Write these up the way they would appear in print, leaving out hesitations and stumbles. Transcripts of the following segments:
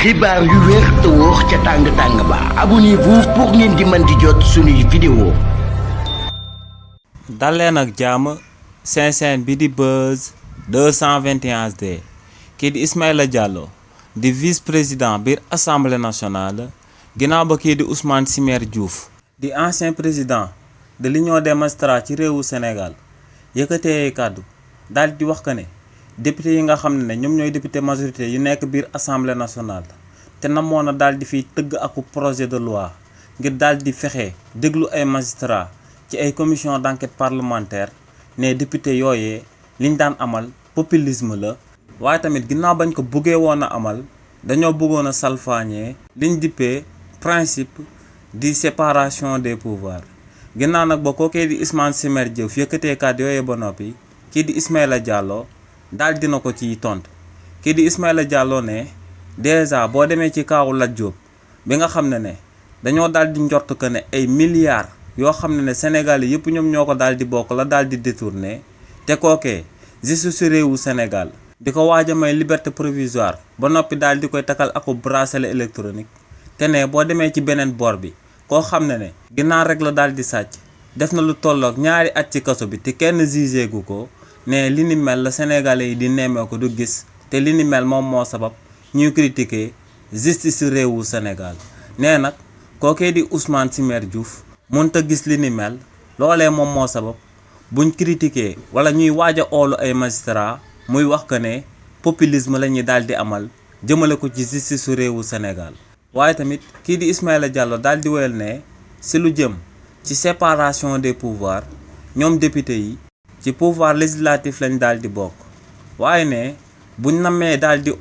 xibaar yu wér te wóor ca tàng-tàng ba abonnez-vous pour ngeen di mën di jot suñuy vidéo. dalleen ak jàmm seen bi di Buzz 221 HD kii di Ismaïla Diallo di vice-président biir assemblée nationale ginnaaw ba kii di Ousmane Simer Diouf di ancien président de l'union des magistrats ci réewu Sénégal yëkkatee kàddu daal di wax que ne député yi nga xam ne ñoom ñooy député majorité yu nekk biir assemblée nationale te namoon na daal di fiy tëgg aku projet de loi ngir daal di fexe déglu ay magistrats ci ay commission d'enquête parlementaire ne député yooyee liñ daan amal populisme la waaye tamit ginnaaw bañ ko buggee woon a amal dañoo bëggoon a salfaañee liñ dippee principe di séparation des pouvoirs ginnaaw nag ba kookee di Ousmane Simer Diouf yëkkatee kàddu yooyee ba noppi kii di Ismaïla Diallo daal dina ko ciy tontu kii di Ismaïla Diallo ne dèjà boo demee ci kaawu Lat Diop bi nga xam ne dañoo daal di njort que ne ay milliards yoo xam ne Sénégal yëpp ñoom ñoo ko daal di bokk la daal di détourné te kookee justice réewu Sénégal di ko waaj a may liberté provisoire ba noppi daal di koy takal ako bracelet électronique te ne boo demee ci beneen boor bi koo xam ne ginnaaw rek la daal di sàcc def na lu tolloog ñaari at ci kaso bi te kenn jugé gu ko ne li ni mel la Sénégalais yi di nemmee ko du gis te li ni mel moom moo sabab ñuy critiquer justice réewu Sénégal nee nag kookee di Ousmane Simer Diouf mënta gis li ni mel loolee moom moo sabab buñ critiquer wala ñuy waaj a oolu ay magistrat muy wax que ne populisme la ñuy daal di amal jëmale ko ci justice réewu Sénégal waaye tamit kii di Ismaïla Diallo daal di woyal ne si lu jëm ci séparation des pouvoirs ñoom député yi ci pouvoir législatif lañ daal di bokk waaye ne buñ nammee daal di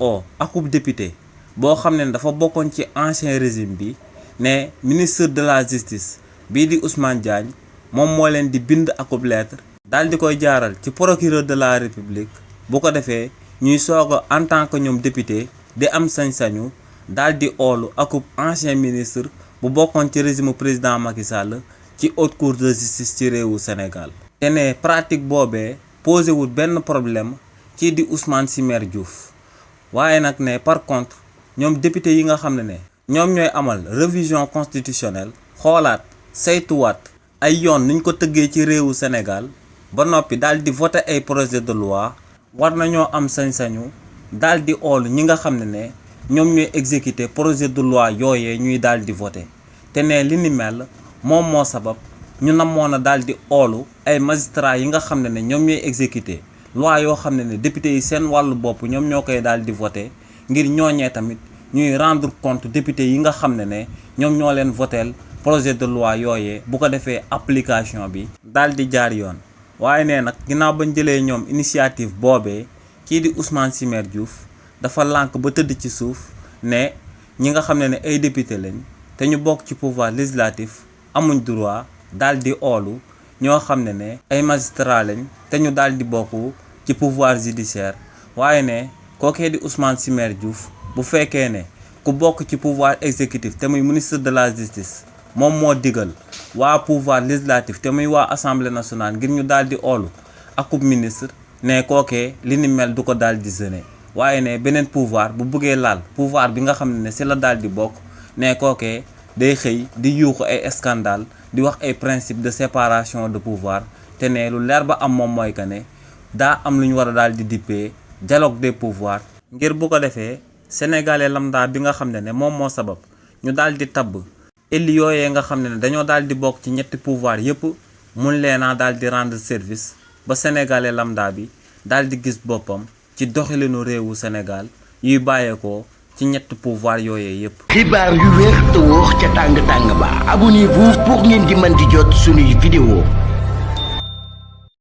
akub député boo xam ne dafa bokkoon ci ancien régime bi ne ministre de la justice bii di Ousmane Diagne moom moo leen di bind akub lettre daal di koy jaaral ci procureur de la république bu ko defee ñuy soog a en tant que ñoom député di am sañ-sañu daal di oolu akub ancien ministre bu bokkoon ci régime président Macky Sall ci haute cour de justice ci réewu Sénégal te ne pratique boobee posé wul benn problème ci di Ousmane Simer Diouf waaye nag ne par contre ñoom député yi nga xam ne ñoom ñooy amal révision constitutionnelle xoolaat saytuwaat ay yoon niñ ko tëggee ci réewu Sénégal ba noppi daal di voter ay projet de loi war nañoo am sañ-sañu daal di oolu ñi nga xam ne ñoom ñooy exécuter projet de loi yooyee ñuy daal di voter te ne li ni mel moom moo sabab ñu namoon a daal di oolu ay magistrats yi nga xam ne ñoom ñooy exécuter loi yoo xam ne député yi seen wàllu bopp ñoom ñoo koy daal di voter ngir ñooñee tamit ñuy rendre compte député yi nga xam ne ñoom ñoo leen voteel projet de loi yooyee bu ko defee application bi daal di jaar yoon waaye ne nag ginnaaw bañ jëlee ñoom initiative boobee kii di Ousmane Simer Diouf dafa lànk ba tëdd ci suuf ne ñi nga xam ne ay député lañ te ñu bokk ci pouvoir législatif amuñ droit daal di oolu ñoo xam ne ay magistrat lañ te ñu daal di bokk ci pouvoir judiciaire waaye ne kookee di Ousmane Simer Diouf bu fekkee ne ku bokk ci pouvoir exécutif te muy ministre de la justice moom moo digal waa pouvoir législatif te muy waa assemblée nationale ngir ñu daal di oolu akub ministre ne kookee li ni mel du ko daal di gêner waaye ne beneen pouvoir bu bëggee laal pouvoir bi nga xam ne si la daal di bokk ne kookee day xëy di yuuxu ay scandale di wax ay principe de séparation de pouvoir te ne lu leer ba am moom mooy que ne daa am lu ñu war a daal di dippee dialogue des pouvoirs ngir bu ko defee sénégalais lambda bi nga xam ne moom moo sabab ñu daal di tabb éli yooyee nga xam ne dañoo daal di bokk ci ñetti pouvoir yépp mun leena daal di rendre service ba sénégalais lambda bi daal di gis boppam ci doxalinu réewu Sénégal yuy bàyyeekoo ci ñetti pouvoir yooyee yépp xibaar yu wér te wóor ca tàng-tàng ba abonnez-vous pour ngeen di mën di jot suñuy vidéo